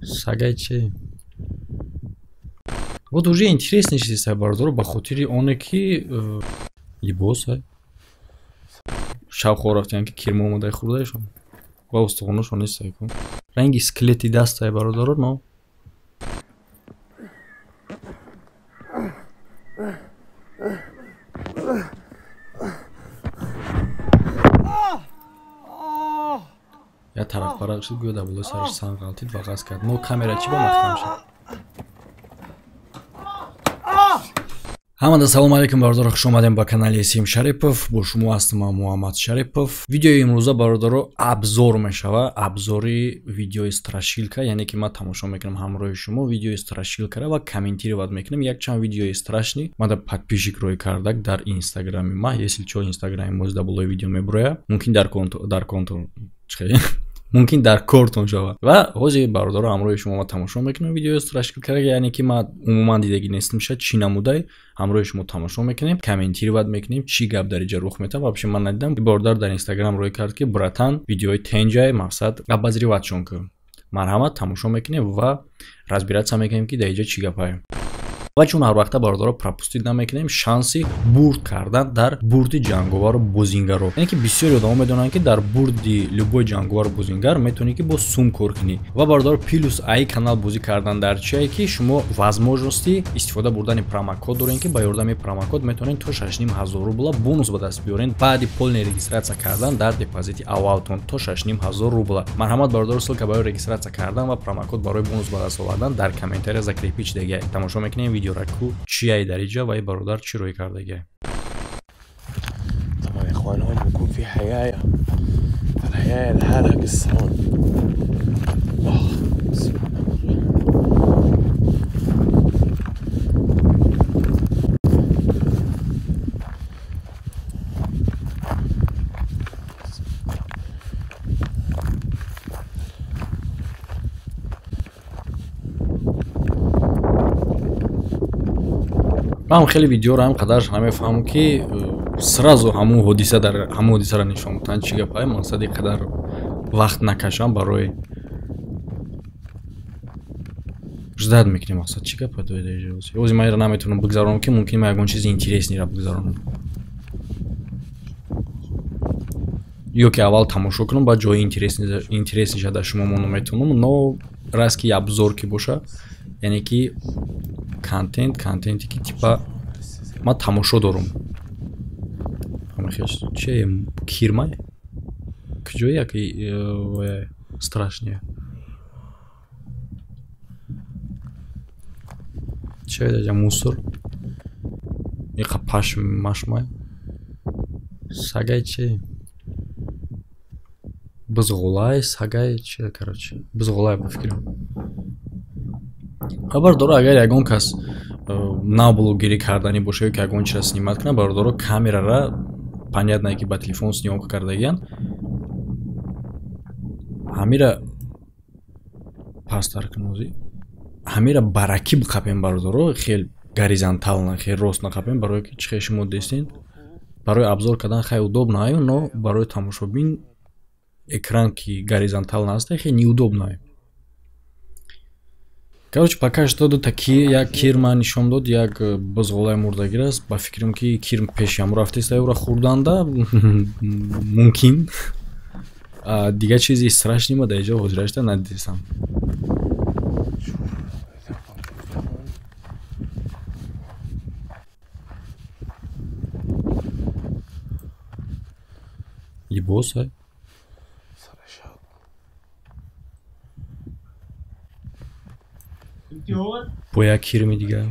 Сагай чи? Вот уже интересный чиз бародаро, ба хотири оне ки либос шавқо рафтиян, ки кирма омадаи хӯрдаишон ва устухонашон нестай ку. Ранги скелети дастай, бародаро, но я тараф парақ шуд, гӯё дар болои сараш санг ғалтид ва ғаз кард. Но камера чӣ ба маҳкам шуд? Ҳамада салом алейкум, бародаро, хуш омадем ба канали Сим Шарипов. Бо шумо ҳастам ман, Муҳаммад Шарипов. Видеои имрӯза, бародаро, обзор мешава, обзори видеои страшилка, яъне ки ман тамошо мекунам ҳамроҳи шумо видеои страшилкара ва комментировать мекунам якчанд видеои страшный. Мада подписчик рӯй кардак дар инстаграми ма. Если чо, инстаграми моз дар болои видео мебуроя, мумкин дар контур, мумкин дар кортон шавад. Ва ҳозир, бародаро, ҳамроҳи шумо ма тамошо мекунам видеои страшилкара, яъне ки ман умуман дидагӣ нестам, шояд чӣ намудай. Ҳамроҳи шумо тамошо мекунем, комментировать мекунем, чӣ гап дар иҷа рух метавад. Вообще ман надидам. Бародар дар инстаграм рӯй кард, ки братан, видеои тенҷай, мақсад обозреватшон кун. Марҳамат, тамошо мекунем ва разбираться мекунем, ки дар иҷа чӣ гапае. Ва чун ҳар вақта, бародаро, пропустить намекунем шанси бурд кардан дар бурди ҷанговару бозингаро, яъне ки бисёри одамо медонанд, ки дар бурди любой ҷанговару бозингар метавонӣ ки бо сум кор кунӣ. Ва, бародаро, плюс аи канал бозӣ кардан дар чие, ки шумо возможности истифода бурдани промокод дорем, ки ба ёрдами промокод метавонед то 6500 рубла бонус ба даст биёред баъди полный регистрация кардан дар депозити аввалтон то 6500 рубла. Марҳамат, бародаро, ссылка барои регистрация кардан ва промокод барои бонус ба даст овардан дар комментария закрепить шудагиа. Тамошо мекунем видеора ку чияй дар иҷа ва бародар чӣ рӯй кардагия. طبعا يا اخوان، هون بكون في حياية، فالحياية لحالها قصة هون. آه، سبحان الله. Ман хеле видеоро ҳам қадарш намефаҳмам, ки сразу ҳамун ҳодиса дар ҳамун ҳодисаро нишон доданд. Чӣ гапай? Мақсади қадар вақт накашам, барои ждать мекунем. Мақсад чӣ гапа? Ози ман иро наметавонам бигзаронам, ки мумкин ман ягон чизи интересныйро бигзаронам ё ки аввал тамошо кунам, баъд ҷои интересныйша дар шумо моно метавонам. Но раз ки обзор ки боша, яъне ки контент, контенте ки типа ман тамошо дорум. Че, кирмай куҷое яки страшные че даҷа мусор иқа пашм машмай. Сагай че, бузғулай, сагай че, короче, бузғулай ба фикрам. Бародаро, агар ягон кас нав блогерӣ карданӣ боша ё ки ягон чиза снимать кунад, бародаро, камерара, понятно, ки ба телефон съёмка кардагиян, ҳамира пасттар кунозӣ, ҳамира баракӣ биқапем, бародаро, хел горизонтально, хел рост нақапем, барое ки чӣ хел шумо дестен, барои обзор кардан хай удобно аю, но барои тамошобин экран ки горизонтально аст, хел неудобно. Короче, пока что дута ки, як кирма нишон дод, як бузғолаи мурдагир аст. Ба фикрам, ки кирм пеши ҳам рафтеста, ӯра хӯрданда мумкин. Дигар чизи страшный ма дар иҷо ҳозирашта надидистам. شوف إذا موجود هون. Либос ай. صار شاب. انت هون؟ Бо як кирми дигар.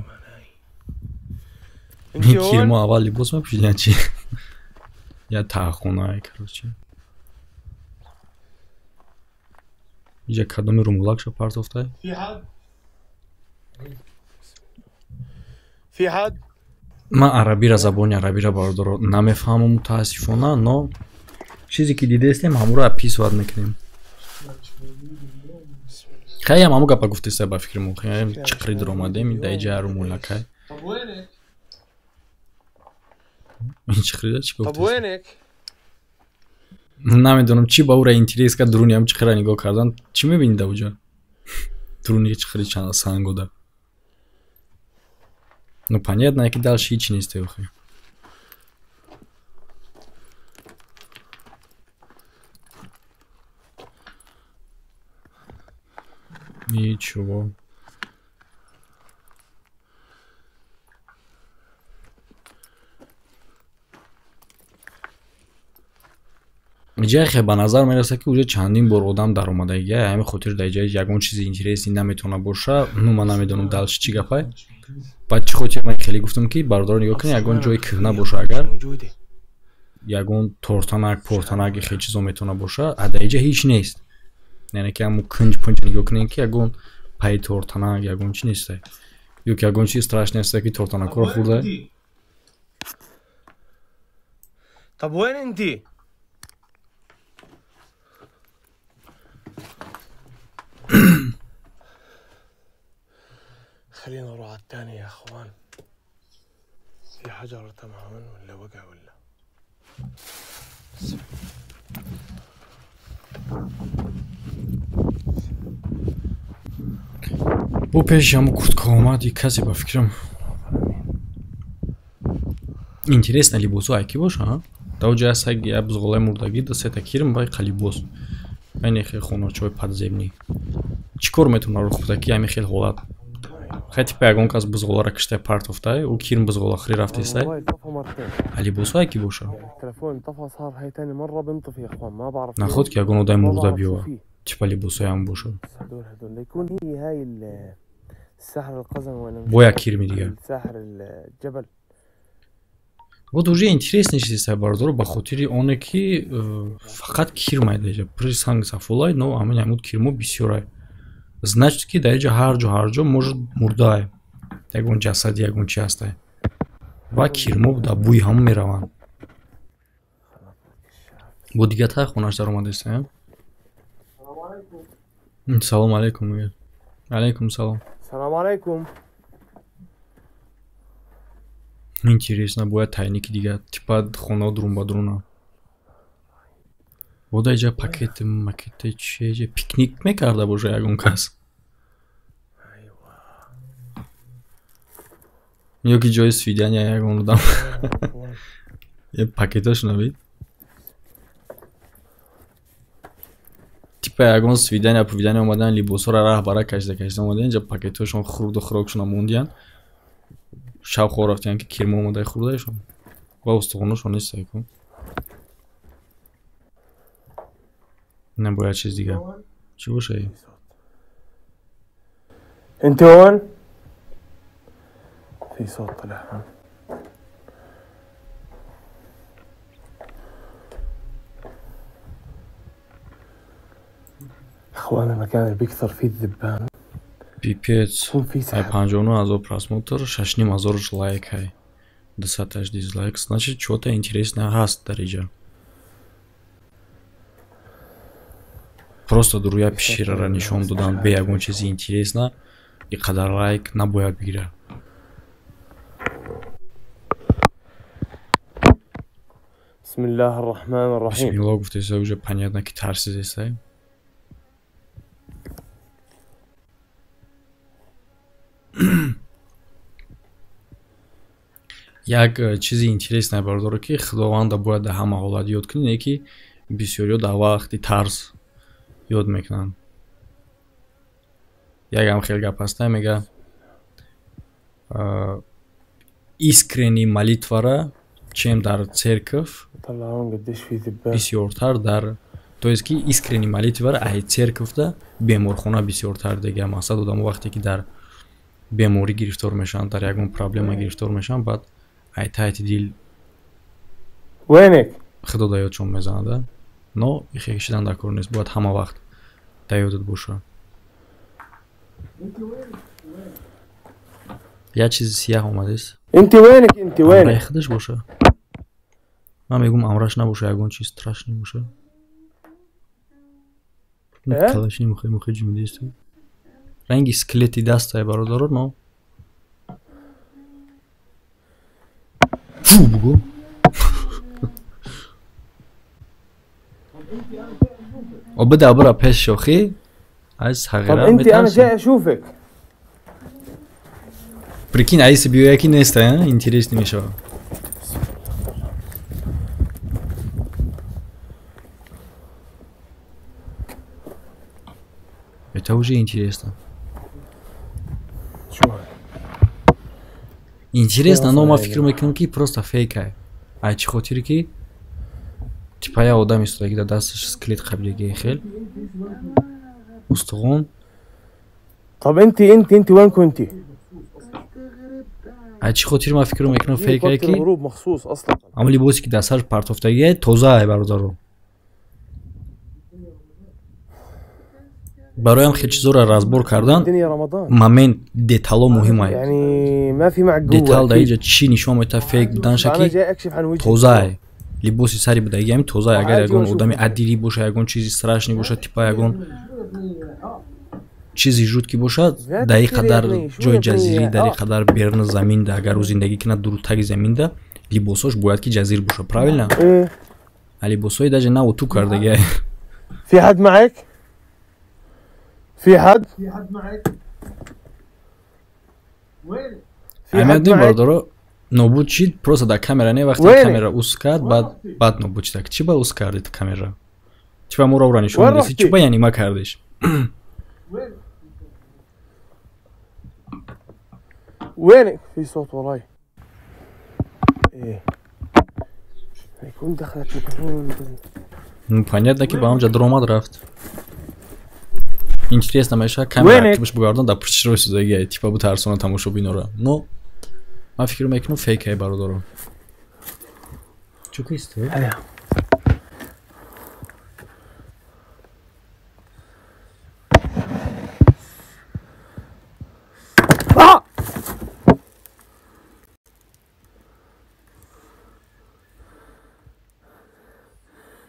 انت هون؟ Кирмо аввал либос мепӯшидян чи? Я таҳхона, короче. Иҷа кадоми румулакша партофтай? في حد؟ في حد؟ Ман арабира, забони арабира, бародаро, намефаҳмам, мутаассифона, но чизе ки дидестем, ҳамуро описывать мекунем. Хаям ҳаму гапа гуфтеста, ба фикри мо хаям чиқри дуромадем дар иҷа румулакай. طب وينك؟ Ин чиқрида чӣ طب гуфтест? وينك؟ Намедонам, чӣ ба ӯра интерес кард, дуруни ҳам чиқира нигоҳ кардан. Чӣ мебинӣ дар уҷа? Дуруни хеле сангода. Ну понятно, ки дальше ҳеч нест охи. Ничего. Ҷайхе ба назар мерасад, ки уже чандин бор одам даромадагия, ҳамин хотир дар ҷои ягон чизи интересный наметавона боша. Ну ман намедонам дальше чӣ гапай. Баъд чӣ хотир ман хеле гуфтам, ки бародаро нигоҳ кунед, ягон ҷои кӯҳна боша, агар ягон тортанак, портанак хеле чизо метавона боша, а дар иҷа ҳеч нест. Яъне ки ҳамун кунҷ пунҷ нигоҳ кунед, ки ягон пайи тортанак, ягон чи нест. Ё ки ягон чиз страшный нест, ки тортанакҳоро хӯрда. طب وين انتي؟ خلينا نروح على الثاني يا اخوان. في حجر تماما ولا وقع ولا؟ Бо пеши ҳамун куртка омад, и касе ба фикрам. Интересно, либосо ай ки боша, а? Дар оҷа саг як бузғолаи мурдагӣ, да сета кирм вай қалибос. Айне хел хоначаҳои подземный. Чӣ кор метавона рух буда, ки ҳамин хел ҳолат? Хай типа ягон кас бузғоларо киштай партофтай, ӯ кирм бузғолахӯрӣ рафтестай. А либосо ай ки боша? Наход ки ягон одами мурда биёва. Типа либосоям боша. Бо як кирми дигар. Вот уже интересный чиз бародаро, ба хотири оне ки фақат кирм ай даҷа, пури санг сафолай, но ҳамин ҳамуд кирмо бисёрай. Значит ки дар иҷа ҳар ҷо ҳар ҷо может мурдаай. Ягон ҷасади ягон чи ҳастай. Ва кирмо дар бӯи ҳамон мераванд. Бо дигар тай хонаш даромадест, а? Салом алейкум мегӯяд. Алейкум салом. Салом алейкум. Интересно, бояд тайники дигар, типа хона дурун ба дуруна. Бода иҷа пакет, макете чи иҷа пикник мекарда боша ягон кас. Ё ки ҷои свидания ягон одам. Е пакеташ наби. Типа ягон свидания, повидания омадан, либосҳоро раҳ бара кашида кашида омадан, инҷа пакетҳошон хурду хӯрокшона мондиян. Шаб хоб рафтиян, ки кирмо омадаи хӯрдаешон. Ва устухонашон нест ку. Не бояд чиз дигар. Чӣ боша? انت هون؟ في صوت طلع هون. اخوان المكان اللي بيكثر فيه الذبان Пипец. Ай 59 000 просмотр, 6,5 ҳазор лайк ҳай. 200 дизлайк. Значит, чё-то интересное ҳаст дар иҷа. Просто дуруя пещерара нишон додан бе ягон чизи интересна, и қадар лайк набояд бигирад. بسم الله الرحمن الرحيم. Бисмиллоҳ гуфтеса, уже понятно, ки тарсидесай. Як чизи интересное бародаро, ки Худованда бояд дар ҳама ҳолат ёд кунӣ, не ки бисёриё дар вақти тарс ёд мекунанд. Якам хел гап ҳаста, мега искренний молитвара чем дар церковь طلعون قديش في ذبان бисёртар дар, то есть ки искренний молитвара аҳи церковьда беморхона бисёртар дега. Мақсад, одамо вақте ки дар беморӣ гирифтор мешаванд, дар ягон проблема гирифтор мешаванд, баъд ай таҳти дил وينك؟ Худо да ёдшон мезанада. Но ихе кишидан дар кор нест, бояд ҳама вақт дар ёдат боша. Як чизи сияҳ омадест. انت وينك انت Амраи وينك؟ худаш боша. Ман мегӯм, амраш набоша, ягон чиз страшный боша. Э? Калашни мухи мухи ҷумидест. Ранги скелети дастай бародаро, но фу бугӯ. Обида бира пеш шохӣ, Аз طب ҳағира انت انا метарсӣ. جاي اشوفك. Прикинь, а если биёяки неста, интересно мешава. Это уже интересно. شو هاي؟ Интересно, но ма Чӣ фикр мекунам, ки просто фейкай. Ай чӣ хотире, ки типа я одам истодаги, дар дасташ скелет қабилаги, хел устуғон. طب انت انت انت وين كنتي؟ Ай чӣ хотир ма фикр мекунам جيت фейкай, وقت ки الغروب مخصوص اصلا. ҳамон либосе, ки дар сараш партофтагие, тозаай, бародаро. Бароям хел чизоро разбор кардан الدنيا رمضان. момент детало муҳимай. يعني ما في معك قوة Детал дар أكيد. инҷа чӣ нишон медиҳад фейк буданша, فانا ки جاي اكشف عن وجهك. тозаай, либоси сари будаги ҳами тозаай. Агар Аҷиб ягон шуд. одами аддирӣ боша, ягон чизи страшный боша, типа ягон чизи жуткий бошад, дар ин қадар ҷои ҷазирӣ, дар ин қадар беруни заминда, агар ӯ зиндагӣ кунад дуру таги заминда, либосош бояд ки ҷазир боша, правильно? ايه. А либосҳои даже на уту кардагиай. في حد معك؟ في حد؟ في حد معك؟ وين؟ في حد Ҳамиадни معك؟ бародаро, нобуд шид просто дар камера не, вақте Вене? камера ус кард, баъд нобуд шид. Чӣ ба ус кардид камера? Чӣ ба моро ура нишон Вен додӣ? рафтӣ? Чӣ ба яъни ма кардиш? وينك؟ في صوت وراي. ايه يكون دخلت من هون. Ну, понятно, ки ба ҳамҷа даромад рафт. Интересно мешавад камера Вене? кибиш бугардан, дар пуштиш рӯй сузагиай, типа бутарсона тамошобинора. Но ман фикр мекунам, фейкай, бародаро. Чӣ кисти? ايه. آه!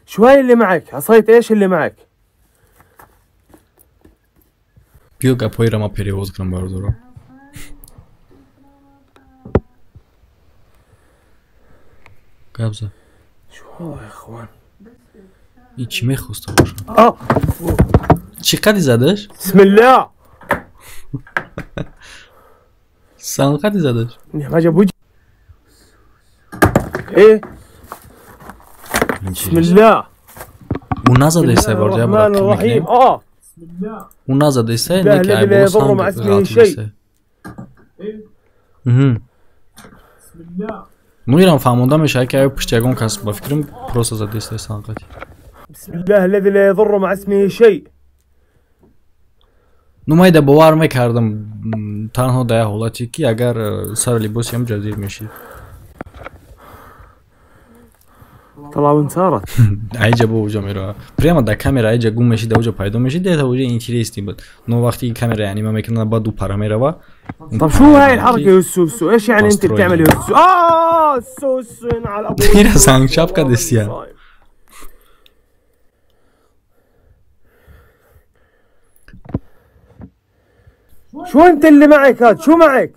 شو هاي اللي معك؟ عصاية ايش اللي معك؟ Биё гапҳоеро ман перевод кунам, бародаро. Гап зад. شو هذا يا اخوان؟ И чӣ мехоста бошад? اه Чӣ қади задаш? بسم الله. Санқади задаш? منيح ما جاب وجهي. ايه بسم الله. Ӯ بسم назадесай, الله бародаро, الرحمن الرحيم. اه ӯ назадесай, لا не ки الذي لا айболо يضر санг مع اسمه شيء. ғалтидесай. Мгм. Ну, ирам фаҳмонда мешавад, ки аю пушти ягон кас, ба фикрам, просто задестай санқати. بسم الله الذي لا يضر مع اسمه شيء. Ну, ман ида бовар мекардам танҳо дар як ҳолате, ки агар сари либоси ҳам ҷазир мешид. طلع وين صارت؟ Айҷа бо уҷа мерава, прямо дар камера айҷа гум мешид, дар уҷа пайдо мешид, это уже интересный буд. Но вақте ки камера яъни ма мекунад, баъд ӯ пара мерава. طب شو هاي الحركة يسو سو؟ ايش يعني انت Построили. بتعمل يسو؟ اه سو سو على ابو. Ира сангчап кадестия. شو انت اللي معك هاد؟ شو معك؟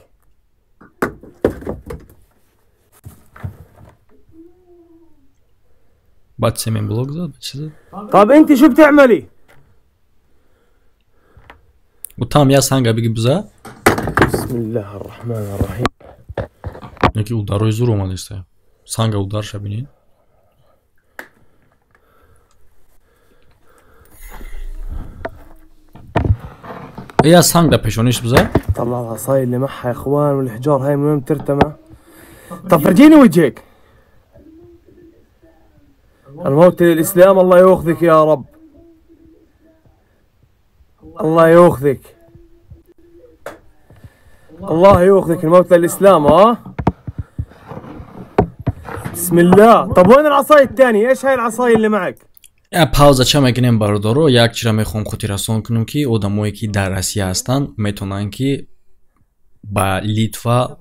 Баъд семен блок зад, чӣ зад? طب انت شو بتعملي؟ Ӯ там я санга биги биза. بسم الله الرحمن الرحيم. Яки ударои зур омадеста. Санга ударша бинед. Я санг дар пешониш биза. طلع العصاية اللي معها يا اخوان والحجار هاي من وين بترتمى؟ طب فرجيني وجهك. الموت للاسلام. الله ياخذك يا رب، الله ياخذك، الله ياخذك. الموت للاسلام. اه بسم الله. طب وين العصاية الثانية؟ ايش هاي العصاية اللي معك؟ Я пауза ча мекунем, бародаро, як чира мехоҳам хотиррасон кунам, ки одамое, ки дар Россия ҳастанд, метавонанд, ки ба Литва,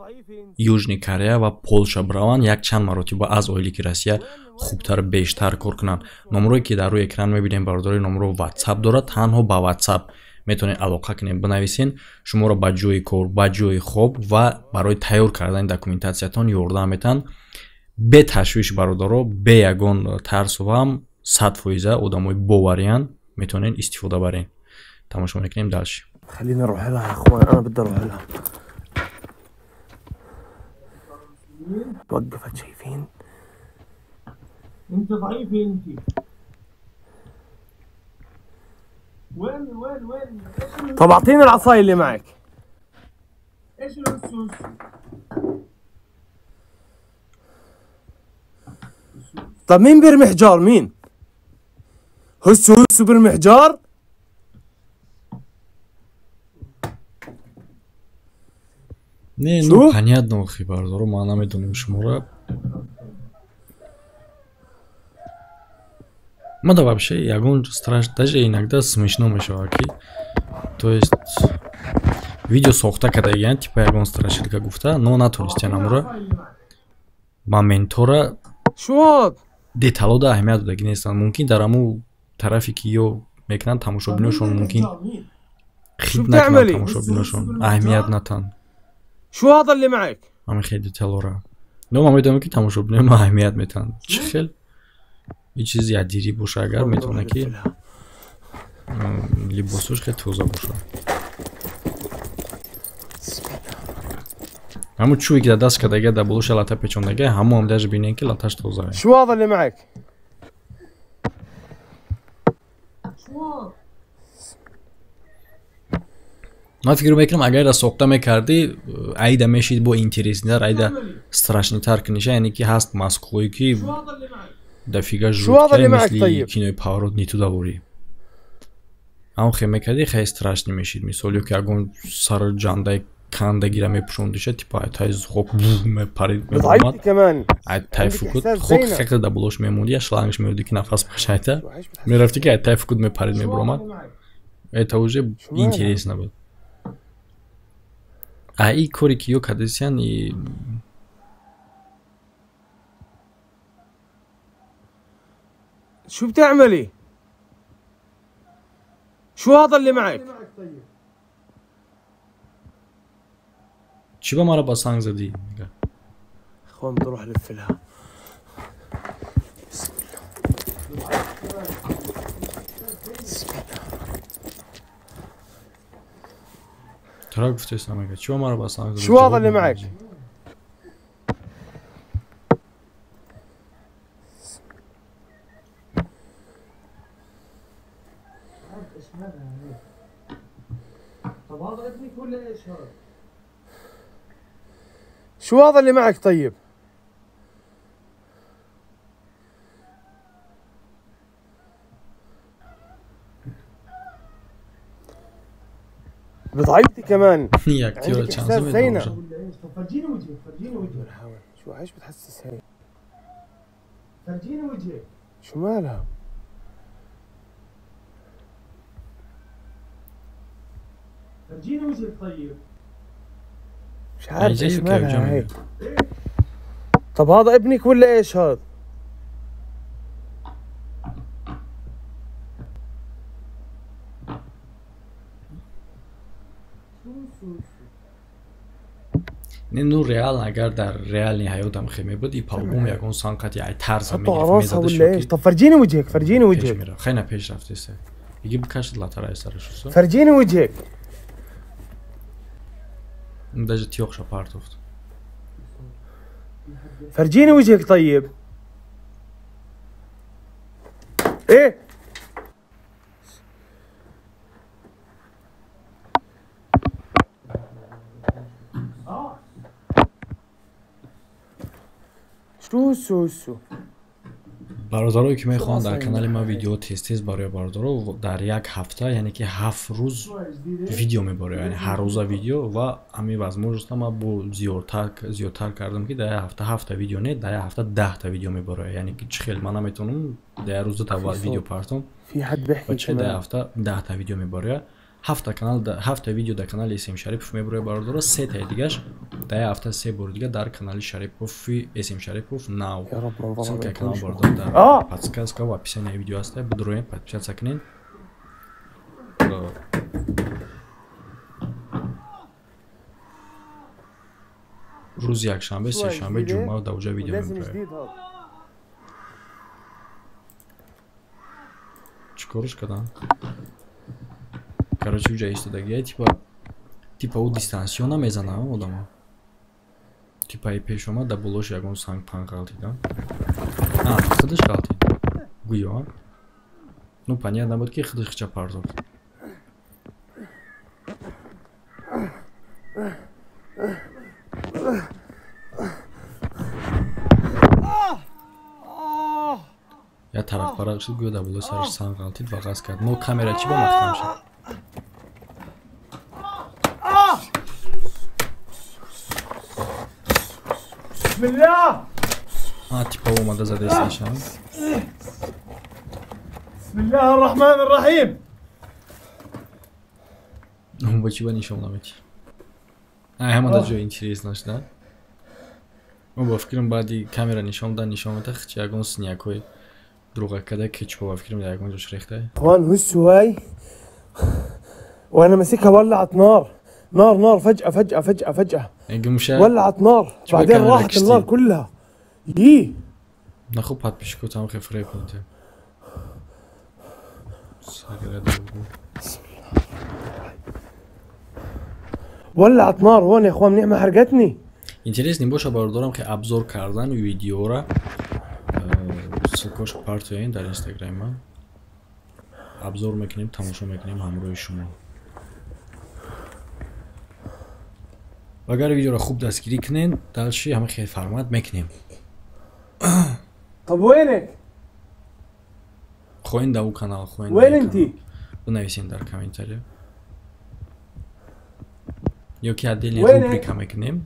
Южный Корея ва Полша бираванд, якчанд маротиба аз оилики Россия хубтар, бештар кор кунанд. Номрое, ки дар рӯи экран мебинем, бародари, номро WhatsApp дорад, танҳо ба WhatsApp метавонед алоқа кунед, бинависен, шуморо ба ҷои кор, ба ҷои хоб ва барои тайёр кардани документатсиятон ёрдам метаҳанд. Бе ташвиш, бародаро, бе ягон тарсу ваҳм, 100% одамои бовариянд, метавонед истифода баред. Тамошо мекунем дальше. خلينا نروح لها يا اخوان، انا بدي اروح لها. وقفت، شايفين؟ انت ضعيفة انت. وين وين وين؟ طب اعطيني العصاية اللي معك. ايش الاسوس؟ طب مين بيرمي حجار؟ مين؟ هسو هسو بيرمي حجار؟ Не, ну понятно, охи бародаро, ман намедонам шуморо. Ма да вообще ягон страш, даже иногда смешно мешавад ки, то есть видео сохта кардагиян, типа ягон страшилка гуфта, но натонистиян амура моментора деталода аҳамият додагӣ нестанд. Мумкин дар аму тарафе ки ё мекунанд тамошобиношон, мумкин хит накунанд тамошобиношон, аҳамият натанд. شو هذا اللي معك؟ ҳамин хел деталора. Но ман медонам ки тамошобинои ма аҳамият метаҳанд. Чӣ хел ин чизи ядирӣ боша, агар метавона ки либосош хел тоза боша. Ҳамун чӯе ки дар даст кардага, дар болоша лата печондага, ҳамоам даже бинем ки латаш тоза. شو هذا اللي معك؟ Ман фикр мекунам, агар ира сохта мекардӣ, айда мешид бо интереснитар, айда страшнитар куниша, яъне ки ҳаст маскҳое ки дафига жуткай, мисли кинои Поворот не туда ворӣ. Ҳамон хел мекардӣ, хеле страшный мешид. Мисол, ё ки ягон сари ҷандаи кандагира мепӯшондиша, типа ай тай хок мепарид, мебаромад, ай тай фукут хок хеле дар болош мемонди, я шлангш меоди ки нафас башайта мерафти, ки ай тай фукут мепарид, мебаромад. Это уже интересно буд. А и коре ки ё кардесиян и شو بتعملي؟ شو هذا اللي معك؟ چی ба мара ба санг задӣ? اخوان بدي اروح الف لها. بسم الله بسم الله. ترى گفتесам мега чӣ ба мара ба санг задӣ? شو هذا اللي معك؟ طب هذا ابنك ولا ايش هذا؟ شو هذا اللي معك طيب؟ بتعيطي كمان. عندك احساس زينة. طب فرجيني وجهك، فرجيني وجهك. شو عايش بتحسس هي؟ فرجيني وجهك. شو مالها؟ فرجيني وجهك طيب. مش عارف ايش مالها هي. طب هذا ابنك ولا ايش هذا؟ Не, ну реально, агар дар реальный ҳаётам хел мебуд, и по-любому ягон санг қати ай тарза мегирифт, мезадаш ё ки طب فرجيني وجهك، فرجيني пеш وجهك. мерафт. Хеле пеш рафтеса. Иги бикашид латара ай сараш. فرجيني وجهك. Даже тиёқша партофт. فرجيني وجهك طيب. ايه؟ شو شو شو Бародарое ки мехоҳанд дар канали ман видео тез-тез барои бародаро, дар як ҳафта, яъне ки 7 рӯз видео мебарояд, яъне ҳар рӯза видео, ва ҳамин возможността ман бо зиёдтар кардам, ки дар як ҳафта 7-та видео не, дар як ҳафта 10-та видео мебарояд. Яъне ки чӣ хел ман наметавонам дар як рӯз 2-та видео партом, في حد ва بيحكي чӣ хел дар كمان. як ҳафта 10-та видео мебарояд. 7-та канал, 7-та видео дар канали СМ Шарипов мебарояд бародаро, 3-таи дигаш дар як ҳафта 3 бори дига дар канали Шарипови СМ Шарипов нав. يا رب منظرها ما Ссылка канал يكونش бародаро مخيف. дар اه подсказка ва описанияи видео ҳаста, бидуроем, подписаться кунед. Рӯзи якшанбе, شو هاي сешанбе, جديدة؟ ҷумъа дар уҷа видео لازم мебарояд. جديد هذا. Чӣ корш кардам? Короче, уҷа истодагия, типа ӯ дистанционно мезана одама. Типа и пеш омад, да болош ягон санг панг ғалтид. А, худаш ғалтид. Гӯё. Ну, понятно буд, ки худаш хича партофт. Я тараф парақ шуд, гӯё дар болои сараш санг ғалтид ва ғаз кард. Но камера чӣ ба маҳкам шуд? А, типа омада задаисташа. Бисмиллаҳи рраҳмани рраҳим. Бо чӣ ба нишон наметӣ? Ай, ҳама дар ҷои интересно шуда. Мо бо фикрам баъди камера нишон дан нишон мета, хичи ягон синякҳои друға када кетчупа ба фикрам дар ягон ҷош рехта. اخوان هسوا هاي وانا ماسكها ولعت نار نار نار فجأة فجأة فجأة فجأة гумша ولعت نار شو بعدين كان راحت لك النار شتي؟ كلها يي нахуб подписчикотам хе фреб кунте. Сагира дургу. ولعت نار هون يا اخوان، منيح ما حرقتني. Интересно боша бародарам, ки обзор кардан видеора ссылкош партоен дар инстаграма. Обзор мекунем, тамошо мекунем ҳамроҳи шумо. Агар видеоро хуб дастгирӣ кунен, дальше ҳама хел формат мекунем. طب وينك؟ Хоҳем дар ӯ канал, хоҳем وين дар ин انت؟ канал. Бинависем дар комментария. Ё ки отдельный وينك؟ рубрика мекунем.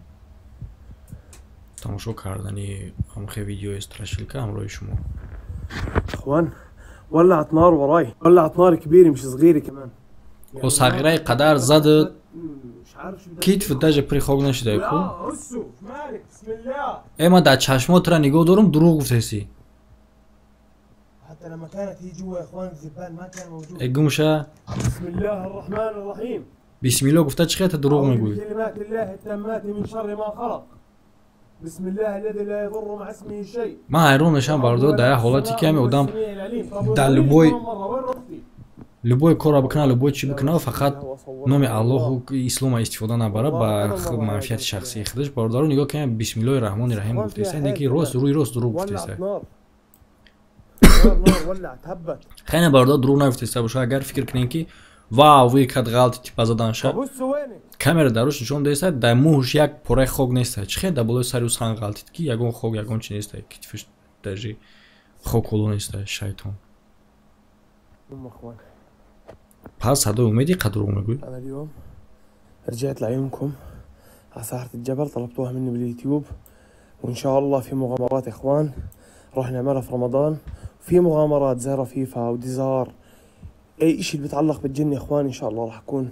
Тамошо кардани ҳамхе видеои страшилка ҳамроҳи шумо. اخوان ولعت نار وراي، ولعت نار كبيرة مش صغيرة كمان. О сағираи қадар зад مش عارف شو بدك. китф даже прихок нашуда ку. لا هسو مالك بسم الله. Э, ман дар чашмотра нигоҳ дорам, дурӯғ гуфтесӣ. حتى لما كانت هي جوا يا اخوان الذبان ما كان موجود. Э, гумша. بسم الله الرحمن الرحيم. Бисмилло гуфта чӣ хета дурӯғ أعوذ мегӯӣ? بكلمات الله التامات من شر ما خلق. بسم الله الذي لا يضر مع اسمه شيء. Ман ҳайрон мешавам бародар, дар як ҳолате ки ҳами одам дар любой любой корро бикунад, любой чӣ бикунад, фақат номи Аллоҳу ислома истифода набарад ба манфиати шахсии худаш. Бародаро, нигоҳ кунед, бисмиллоҳи раҳмони раҳим гуфтеста, не ки рост рӯи рост дурӯғ ولعت гуфтеста. نار نار نار ولعت هبت. Хеле бародар дурӯғ нагуфтеста боша, агар фикр кунем ки вау, вуи кад ғалти типа заданша. طب هسو وينك؟ Камера дар рӯш нишон деста, дар мӯҳш як пораи хок неста. Чӣ хел дар болои сари ӯ санг ғалтид, ки ягон хок, ягон чи неста, китфиш даже хок ҳоло неста, шайтон. ام اخوان Пас садои умеди қад дурӯғ мегӯӣ. انا اليوم رجعت لعيونكم على ساحة الجبل، طلبتوها مني باليوتيوب، وان شاء الله في مغامرات يا اخوان راح نعملها في رمضان. في مغامرات زي رفيفة وديزار، اي اشي اللي بيتعلق بالجن يا اخوان ان شاء الله راح اكون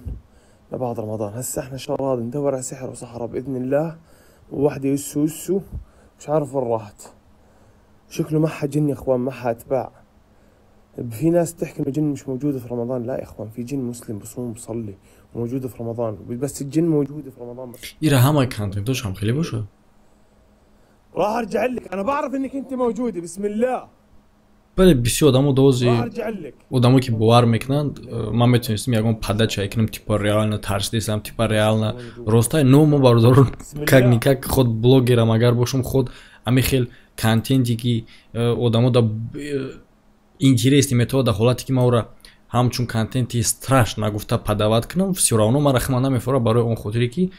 لبعد رمضان. هسه احنا ان شاء الله ندور على سحر وصحراء باذن الله، وواحدة يسو يسو مش عارف وين راحت، شكله معها جن يا اخوان، معها اتباع. في ناس تحكي انه جن مش موجودة في رمضان، لا يا اخوان، في جن مسلم بصوم بصلي وموجودة في رمضان، بس الجن موجودة في رمضان بس. Ира ҳамаи контентош ҳам хеле боша. راح ارجع لك، انا بعرف انك انت موجودة، بسم الله. Бале, бисёр одамо дози راح ارجع لك. одамо ки бовар мекунанд, ман метавонистам ягон падача кунам, типа реально тарсидесам, типа реально ростай, но мо бародарон как никак худ блогерам агар бошам, худ ами хел контенте ки одамо да интересни метавонад, дар ҳолате ки ман ӯра ҳамчун контенти страш нагуфта падават кунам, всё равно ман рахма намефора, барои он хотире ки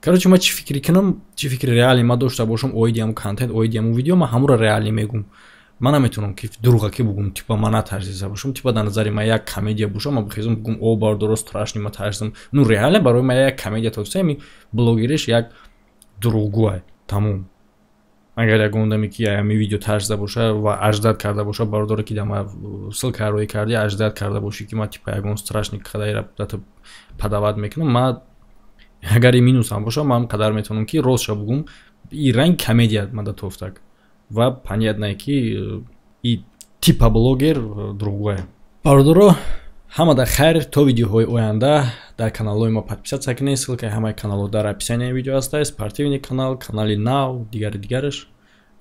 короче, ман чӣ фикре кунам, чӣ фикри реалӣ ман дошта бошам оиди ҳамун контент, оиди ҳамун видео, ман ҳамуро реалӣ мегӯм. Ман наметавонам ки дурӯғаки бугум, типа ман натарсида бошам, типа дар назари ман як комедия бошам, ман бихезам бугум, о бародаро, страшни, ман тарсидам. Ну реально барои ман як комедия тоста, ами блогериш як дурӯғгӯай, тамом. Агар ягон одаме ки ами видео тарсида боша ва аждад карда боша, бародаре ки дар ма ссылка роӣ кардӣ, аждад карда бошӣ ки ман типа ягон страшни қадаира падават мекунам, ман агар и минусам боша, ман қадар метавонам ки ростша бугум, и ранг комедия мада тофтак. Ва понятно ки и типа блогер дурӯғгӯе. Бародаро, ҳамада хайр, то видеоҳои оянда дар каналҳои мо подписаться кунед, ссылкаи ҳамаи каналҳо дар описанияи видео ҳаста, спортивный канал, канали нав, дигари дигараш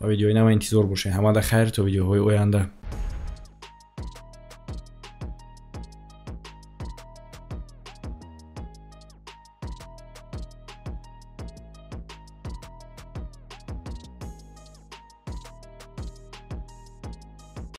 ва видеои нава интизор бошед. Ҳамада хайр, то видеоҳои оянда.